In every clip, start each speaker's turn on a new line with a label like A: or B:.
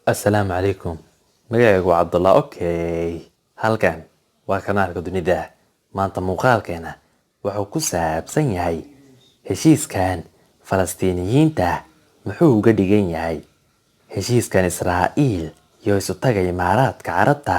A: Assalaamu calaykum. Magacaygu waa Cabdullah. Okay, halkan waa kanaalka dunida. Maanta muuqaalkeena wuxuu ku saabsan yahay heshiiskan Falastiiniyiinta muxuu uga dhigan yahay. Heshiiskan Israa'iil iyo isu-taga Imaaraadka Carabta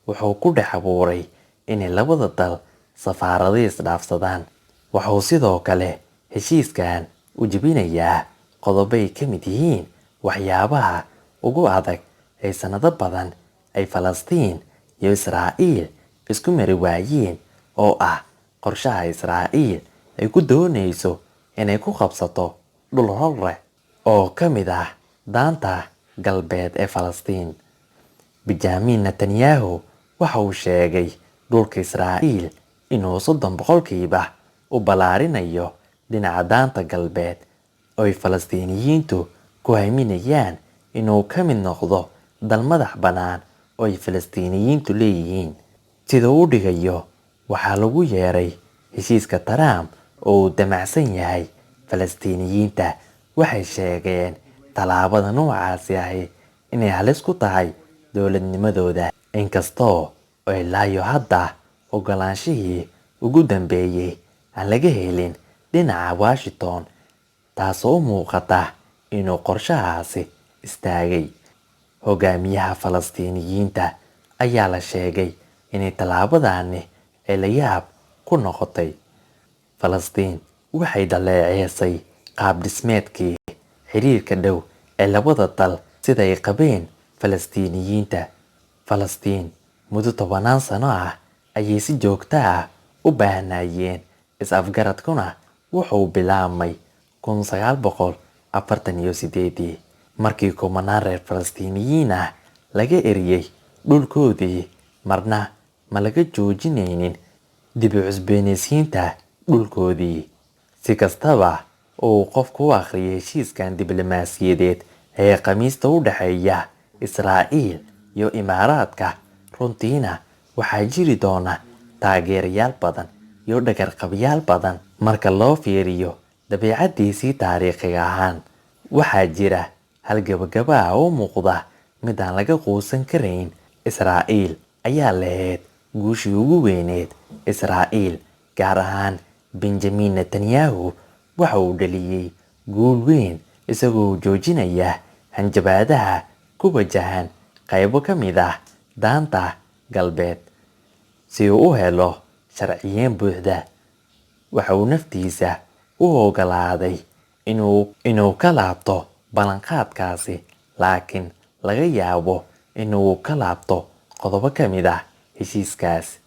A: wuxuu ku dhex abuuray inay labada dal safaarado isdhaafsadaan. Wuxuu sidoo kale heshiiskan u jebinayaa qodobo ay ka mid yihiin waxyaabaha ugu adag ee sanado badan ay Falastiin iyo Israa'iil isku mari waayeen, oo ah qorshaha Israa'iil ay ku doonayso inay ku qabsato dhul hor leh oo ka mid ah Daanta Galbeed ee Falastiin. Benjamin Netanyahu waxa uu sheegay dhulka Israa'iil inuu 30% u ballaarinayo dhinaca Daanta Galbeed, oo ay Falastiiniyiintu ku haminayaan inuu ka mid noqdo dal madax bannaan oo ay Falastiiniyiintu leeyihiin. Sida uu u dhigayo waxaa lagu yeeray heshiiska Trump oo uu damacsan yahay, Falastiiniyiinta waxay sheegeen tallaabada noocaasi ahi inay halis ku tahay dowladnimadooda, inkastoo ilaa iyo hadda ogolaanshihii ugu dambeeyay aan laga helin dhinaca Washington, taasoo u muuqata inuu qorshahaasi istaagay. Hogaamiyaha Falastiiniyiinta ayaa la sheegay inay tallaabadani ay la yaab ku noqotay. Falastiin waxay dhaleeceysay qaab dhismeedkii xiriirka dhow ee labada dal sida ay qabeen Falastiiniyiinta. Falastiin muddo tobanaan sano ah ayay si joogto ah u baahnayeen, is-afgaradkuna wuxuu bilaabmay 1948, markii kumanaan reer Falastiiniyiin ah laga eriyay dhulkoodii. Marna ma laga joojinaynin dib u cusboonaysiinta dhulkoodii. Si kastaba oo uu qofku u akhriyay heshiiskan diblomaasiyadeed ee Khamiista u dhexeeya Israa'iil iyo Imaaraadka, runtiina waxaa jiri doona taageerayaal badan iyo dhagarqabayaal badan marka loo fiiriyo dabeecaddiisii taariikhiga ahaan. Waxaa jira hal gabagaba ah oo muuqda mid aan laga quusan karayn: Israa'iil ayaa lahayd guushii ugu weyneyd. Israa'iil, gaar ahaan Benjamin Netanyahu, waxa uu dhaliyay guul weyn isagoo joojinaya hanjabaadaha ku wajahan qaybo ka mid ah Daanta Galbeed si uu u helo sharciyeyn buuxda. Waxa uu naftiisa u oggolaaday inuu ka laabto ballanqaadkaasi, laakiin laga yaabo inuu ka laabto qodobo ka mid ah heshiiskaas.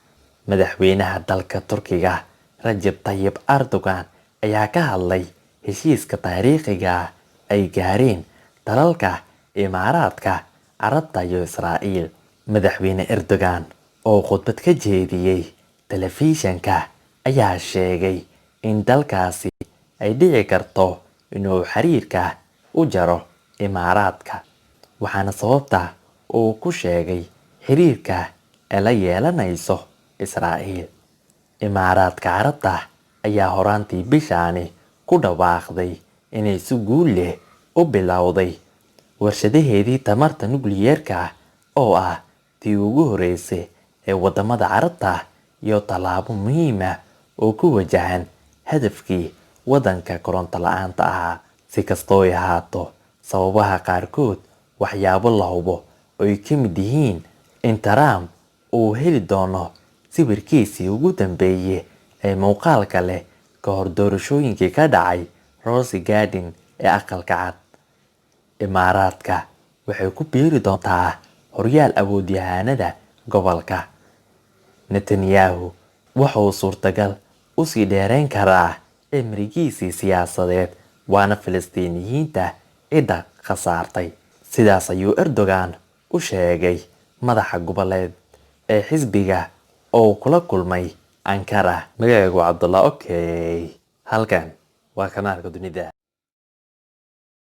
A: Madaxweynaha dalka Turkiga Rajab Tayyip Erdogan ayaa ka hadlay heshiiska taariikhiga ah ay gaareen dalalka Imaaraadka Carabta iyo Israa'iil. Madaxweyne Erdogan oo khudbad ka jeediyay telefishanka ayaa sheegay in dalkaasi ay dhici karto inuu xiriirka u jaro Imaaraadka, waxaana sababta uu ku sheegay xiriirka ay la yeelanayso Israa'iil. Imaaraadka Carabta ayaa horaantii bishaani ku dhawaaqday inay si guul leh u bilowday warshadaheedii tamarta nukliyeerka, oo ah tii ugu horeysay ee wadamada Carabta iyo tallaabo muhiim ah oo ku wajahan hadafkii waddanka koronto la'aanta ahaa. Si kastoo ay ahaato, sababaha qaarkood waxyaabo la hubo oo ay ka mid yihiin in Trump uu heli doono sawirkiisii ugu dambeeyay ee muuqaalka leh ka hor doorashooyinkii ka dhacay Rose Garden ee Aqalka Cad. Imaaraadka waxay ku biiri doontaa horyaal awoodyahanada gobolka. Netanyahu wuxuu suurtagal u sii dheereyn karaa cimrigiisii siyaasadeed, waana Falastiiniyiinta cidda khasaartay. Sidaas ayuu Erdogan u sheegay madaxa goboleed ee xisbiga oo kula kulmay Ankara. Magacaygu waa Cabdullah. Okay, halkan waa kanaalka dunida.